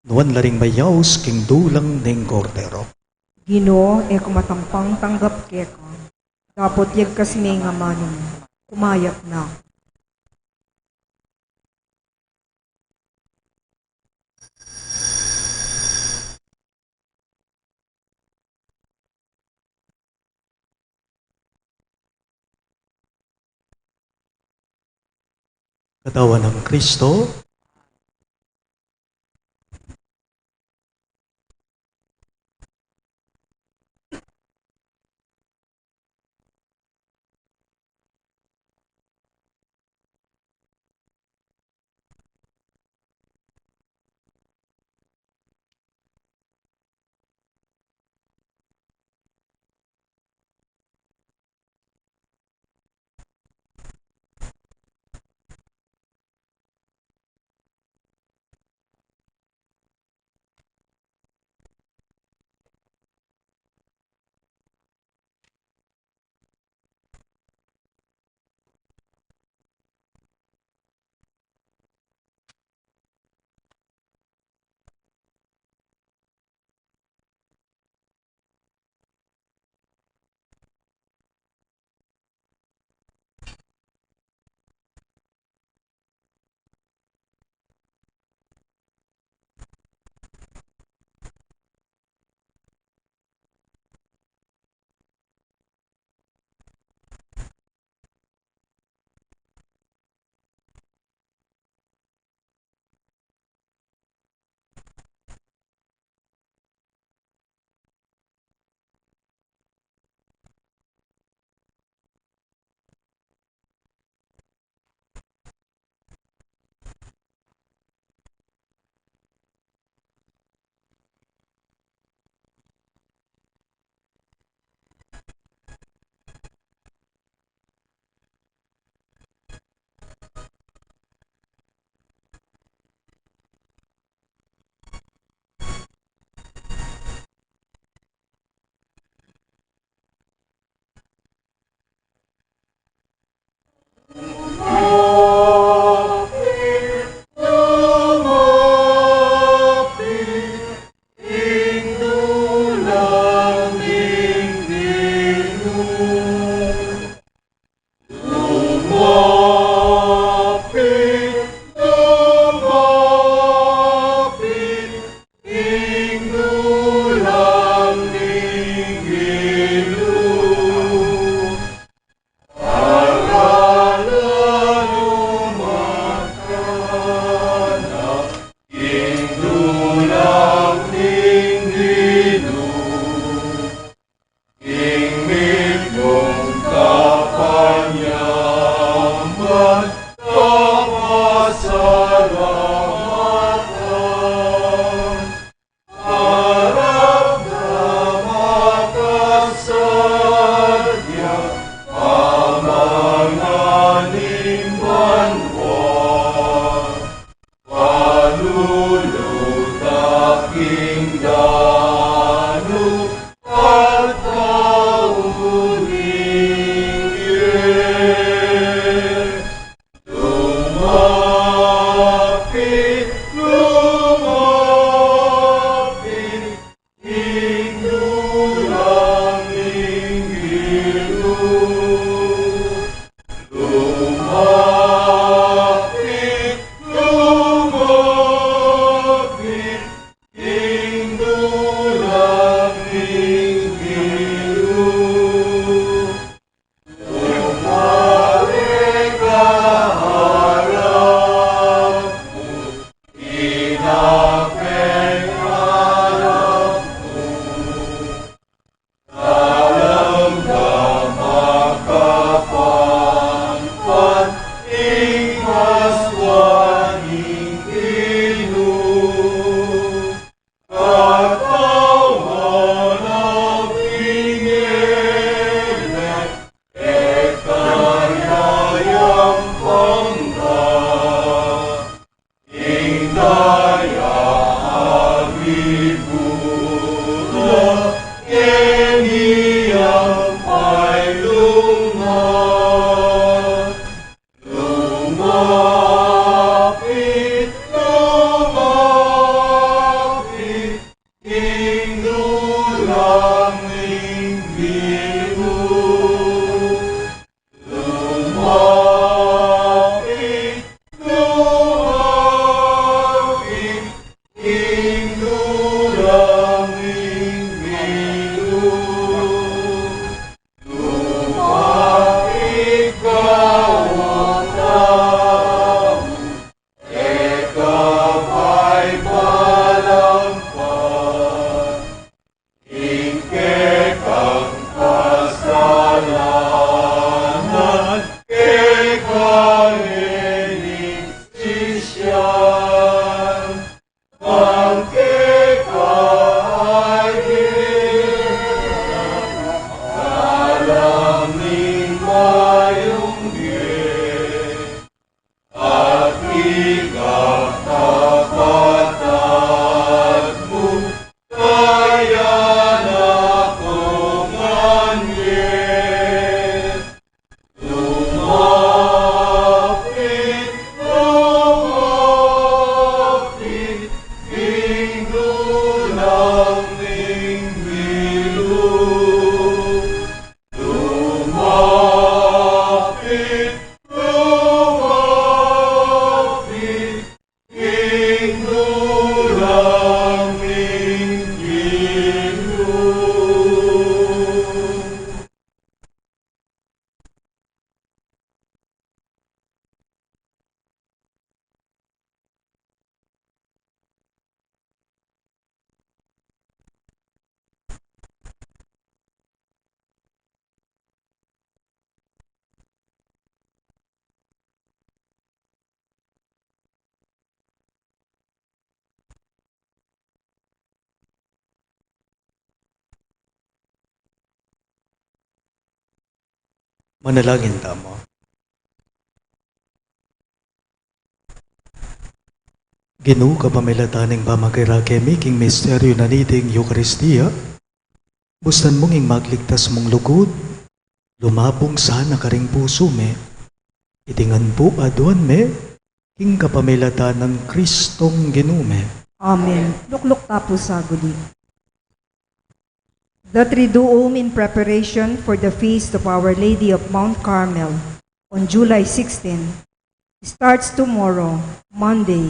nuan la ring mayaus king dulang ning Kordero. Ginu, e ku matampang tanggap keka, dapot yagkas me ing amanu mu, kumayap na ku. Katawan nang Kristo. Manalangin tamu. Ginu, kapamilatan ning pamagirake mi king misteryu na niting Eukaristia, bustan mung ing magligtas mung lugud, lumabung sana karing pusu mi. Iti ngan pu aduan mi, king kapamilatan nang Kristong Ginu mi. Amen. Lukluk ta pu sa guli. The Triduum in preparation for the feast of Our Lady of Mount Carmel on July sixteen starts tomorrow, Monday,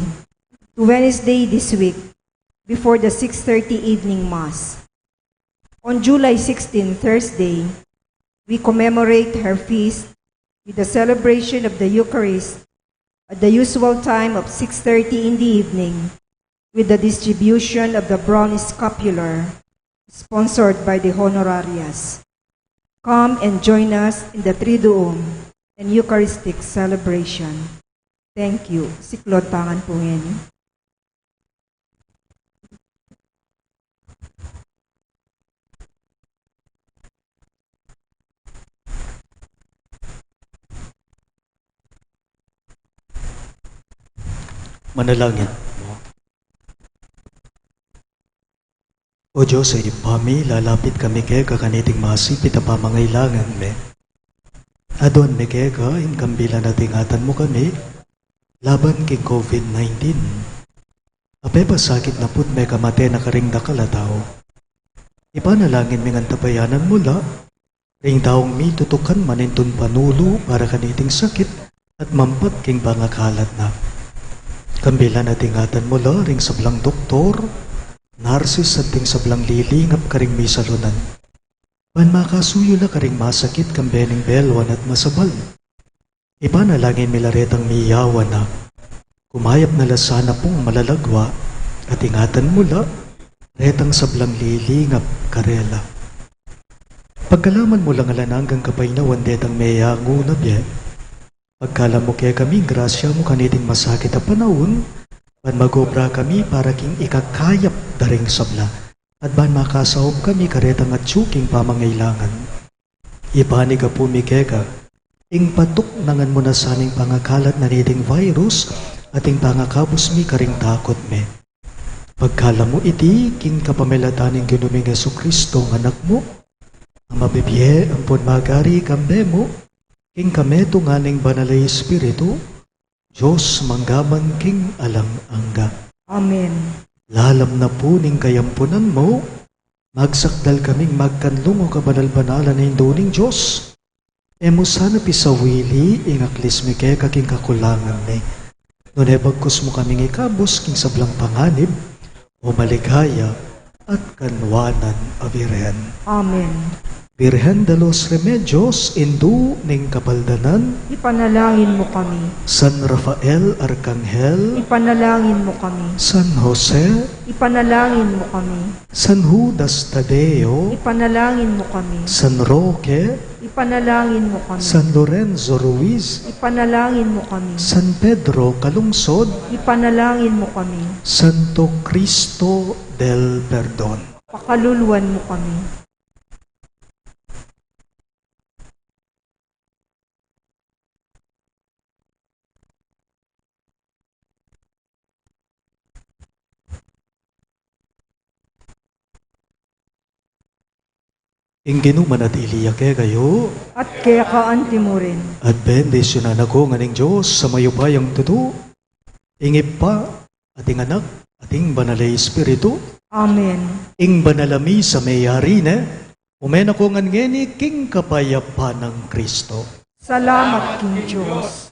to Wednesday this week, before the six thirty evening Mass. On July sixteen, Thursday, we commemorate her feast with the celebration of the Eucharist at the usual time of six thirty in the evening, with the distribution of the bronze scapular, sponsored by the Honorarias. Come and join us in the Triduum and Eucharistic celebration. Thank you. Siklaud pangan pu ngeni. Manalangin. O Dios a Ibpa mi, lalapit kami keka kaniting masipit a pamangailangan mi. Aduan mi keka ing kambilan at ingatan mu kami laban king COVID nineteen. Apepasakit na pu't mekamate na karing dakal a tau. Ipanalangin mi ngan tapayanan mu la ring taung mitutukan manintun panulu para kaniting sakit at mampat king pangakalat na. Kambilan at ingatan mu la ring sablang doktor, narsis at ding sablang lilingap karing misalunan, ban makasuyu la karing masakit kambe ning belwan at masabal. Ipanalangin mi la retang miyawa na. Kumayap na la sana pung malalagwa at ingatan mu la retang sablang lilingap karela. Pagkalaman mu lang alang anggang kapaynawan detang meyangu na bie. Pagkalub mu kekami ing grasya mu kaniting masakit a panaun, ban magobra kami para king ikakayap da ring sabla, at ban makasaup kami karetang atyu king pamangailangan. Ibpa mi, apu mi keka, ing patuknangan mu na sana ing pangakalat na niting virus at ing pangakabus mi karing takut mi. Pagkalub mu iti king kapamilatan ning Ginu ming Jesucristo, ing Anak mu, a mabibie ampon magari kambe mu, king kametungan ning Banal a Espiritu, Dios mangga man king alang angga. Amen. Lalam na pu ning kayampunan mu, magsakdal kaming magkanlung, o kabanal-banalan a Indu ning Dios. E mu sana pisawili ing aklis mi keka king kakulangan mi, nune bagkus mu kaming ikabus king sablang panganib, o maligaya at kanwanan a Birhen. Amen. Birhen de los Remedios, Indu ning Kapaldanan, ipanalangin mu kami. San Rafael Arkanghel, ipanalangin mu kami. San Jose, ipanalangin mu kami. San Judas Tadeo, ipanalangin mu kami. San Roque, ipanalangin mu kami. San Lorenzo Ruiz, ipanalangin mu kami. San Pedro Calungsod, ipanalangin mu kami. Santo Cristo del Perdon, pakaluluan mu kami. Ing Ginu manatili ya kekayu. At keka antimurin. At bendisyunan na kayu ngan ning Dios a mayupayang tutu, ing Ibpa, at ing Anak, at ing Banal a Espiritu. Amen. Ing banal a misa meyari ne, ume na kayu ngan ngeni king kapayapan nang Kristo. Salamat king Dios.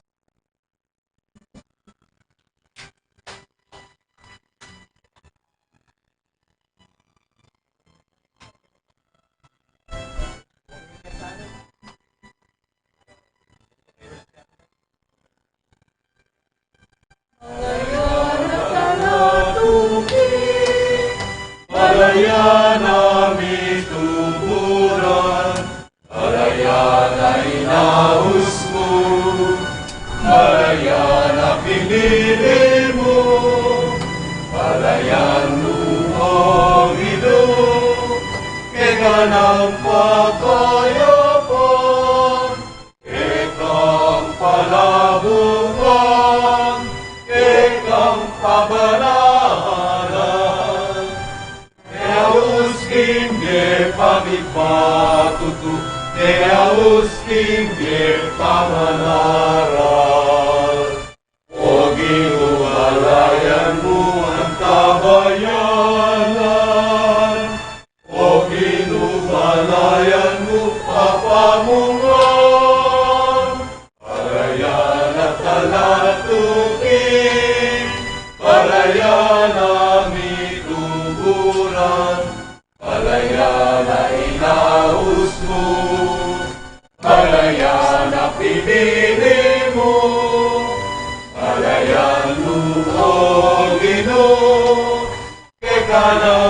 Malayan a mituburan, malayan a inaus mu, malayan a pinili mu, malayan mu, o Ginu, keka ing pakayapan, keka ing palabuan, keka ing pabanalan. Meaus king mie pamipatutu, meaus king mie pamanaral. O Ginu, malayan mu ing kabayanan. O Ginu, malayan mu ing papamungan. Malayan a talatuki, malayan a mituburan, malayan a inaus mu, malayan a pinili mu, malayan mu, o Ginu, keka ing